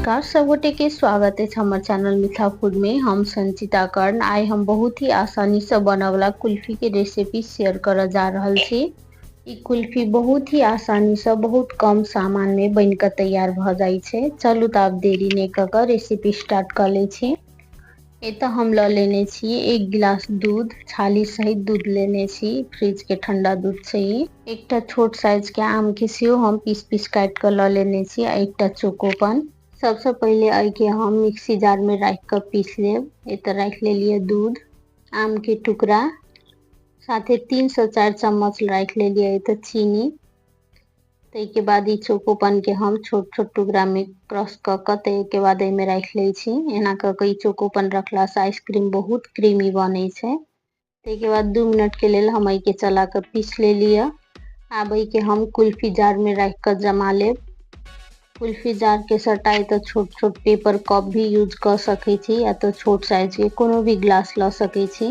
नमस्कार सब गोटे के स्वागत है हमर चैनल मिथिला फूड में। हम संचिता कर्ण। आइ हम बहुत ही आसानी से बनवला कुल्फी के रेसिपी शेयर करऽ जा रहल छी। ई कुल्फी बहुत ही आसानी से बहुत कम सामान में बन के तैयार भ जाइ छै। चलू तऽ आब देरी नहि कऽ कऽ रेसिपी स्टार्ट कऽ लै छी। एतऽ हम लऽ लेने छी 1 गिलास दूध, छाली सहित दूध लेने छी, फ्रिज के ठंडा दूध छै ई। एकटा छोट साइज के आम के सेहो हम पीस पीस काटि कऽ लऽ लेने छी आ एकटा चोकोपन। सबसँ पहिले एहिके हम मिक्सी जार में राखि कऽ पीस लेब। एतऽ राखि लेलियै दूध, आम के टुकड़ा, साथे 3 से 4 चम्मच राखि लेलियै एतऽ चीनी। ताहिके बाद ई चोकोपन के हम छोट छोट टुकड़ा में क्रश कऽ कऽ ताहिके बाद एहिमे राखि लै छी। एना कऽ कऽ ई चोकोपन रखलासँ आइसक्रीम बहुत क्रीमी बनै छै। ताहिके बाद 2 मिनट के लेल हम एहिके चला कऽ पीस लेलियै। आब एहिके हम कुल्फी जार में राखि कऽ जमा लेब। कुल्फी जार के सटाइ तऽ छोट छोट पेपर कप भी यूज कऽ सकै छी या तऽ छोट साइज के कोनो भी ग्लास लऽ सकै छी।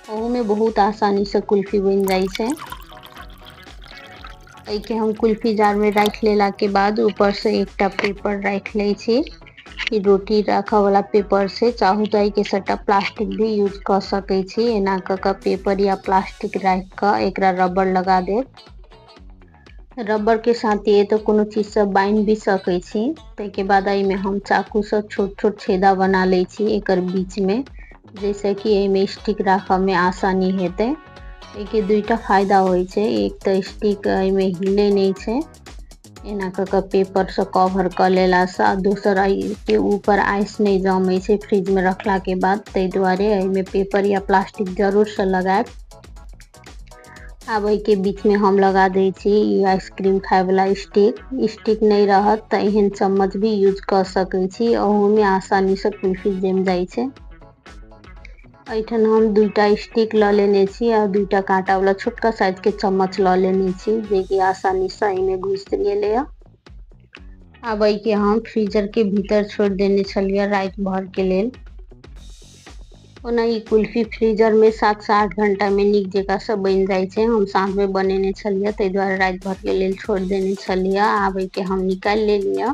ओहूमे बहुत आसानीसँ कुल्फी बनि जाइ छै। एहिके हम कुल्फी जार में राखि लेला के बाद ऊपर से एकटा पेपर राखि लै छी। ई रोटी राखऽ वाला पेपर छै, चाहू तऽ एहिके सटा प्लास्टिक भी यूज कऽ सकै छी। एना कऽ कऽ पेपर या प्लास्टिक राखि कऽ एकरा रबड़ लगा देब। रबड़ के साथ ये तऽ कोनो चीज से बान्हि भी सकै छी। ताहिके बाद एहिमे हम चाकूसँ छोट छोट छेदा बना लै छी एकर बीच में, जाहिसँ कि एहिमे स्टिक राखऽ में आसानी हेतै। एहिके 2टा फायदा होइ छै। एक तऽ स्टिक एहिमे हिले नहि छै, एना कऽ कऽ पेपरसँ कवर कऽ लेलासँ, आ दोसर एहिके ऊपर आइस नहि जमै छै फ्रिजमे रखलाके बाद, ताहि दुआरे एहिमे पेपर या प्लास्टिक जरूरसँ लगायब। आब एहिके बीचमे हम लगा दै छी ई आइसक्रीम खायवला स्टिक। स्टिक नहि रहत तऽ एहन चम्मच भी यूज कऽ सकै छी, ओहूमे आसानीसँ कुल्फी जमि जाइ छै। एहिठाम हम 2टा स्टिक लऽ लेने छी आ 2टा काँटावला छोटका साइजके चम्मच लऽ लेने छी, जेकि आसानीसँ एहिमे घुसि गेलैए। आब एहिके हम फ्रीजरके भीतर छोड़ि देने छलियै राति भरके लेल। ओना ई कुल्फी फ्रीजरमे 7 से 8 घंटामे नीक जकाँसँ बनि जाइ छै। हम साँझमे बनेने छलियै, ताहि दुआरे राति भरके लेल छोड़ि देने छलियै। आब एहिके हम निकालि लेलियै।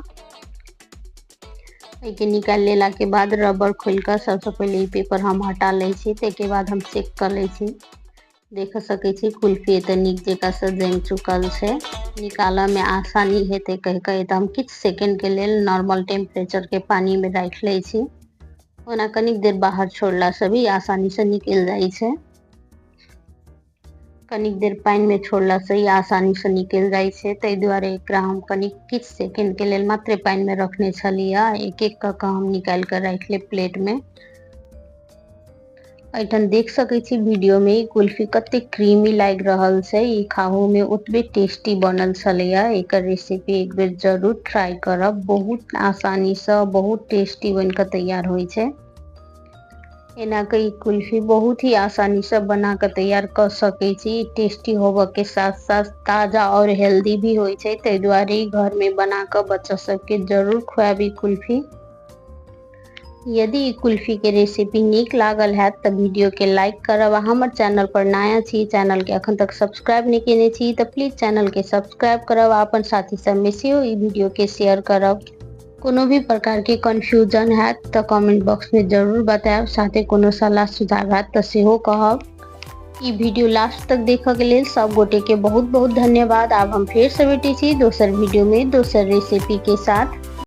एहिके निकालि लेलाके बाद रबड़ खोलि कऽ सबसँ पहिले ई पेपर हम हटा लै छी। ताहिके बाद हम चेक कऽ लै छी। देख सकै छी कुल्फी एतऽ नीक जकाँसँ जमि चुकल छै। निकालऽमे आसानी हेतै कहि कऽ एतऽ हम किछु सेकेंडके लेल नॉर्मल टेम्परेचरके पानिमे राखि लै छी। ओना कनिक देर बाहर छोड़लासँ भी आसानीसँ निकलि जाइ छै। कनिक देर पानिमे छोड़लासँ ई आसानीसँ निकलि जाइ छै, ताहि दुआरे एकरा हम कनिक किछु सेकेंडके लेल मात्रे पानिमे रखने छलियै। एक एक कऽ कऽ हम निकालि कऽ राखि लेब प्लेटमे। एहिठाम देख सकै छी वीडियोमे ई कुल्फी कतेक क्रीमी लागि रहल छै। ई खाहोमे ओतबे टेस्टी बनल छलैया। एकर रेसिपी एक बेर जरूर ट्राई करब, बहुत आसानीसँ बहुत टेस्टी बनि कऽ तैयार होइ छै। एना कऽ ई कुल्फी बहुत ही आसानीसँ बना कऽ तैयार कऽ सकै छी। टेस्टी होबऽके साथ साथ ताजा और हेल्दी भी होइ छै, ताहि दुआरे ई घरमे बना कऽ बच्चा सबके जरूर खुआबी कुल्फी। यदि ई कुल्फी के रेसिपी नीक लागल हैत तऽ वीडियो के लाइक करब आ हमर चैनल पर नया छी, चैनल के अखन तक सब्सक्राइब नहि केने छी तऽ प्लीज चैनल के सब्सक्राइब करब आ अपन साथी सबमे सेहो ई वीडियो के शेयर करब। कोनो भी प्रकार के कन्फ्यूजन हैत तऽ कमेंट बॉक्स में जरूर बतायब, साथे कोनो सलाह सुझाव हैत तऽ सेहो कहब। ई वीडियो लास्ट तक देखऽ के लेल सब गोटे के बहुत बहुत धन्यवाद। आब हम फेर से भेटै छी दोसर वीडियो में दोसर रेसिपी के साथ।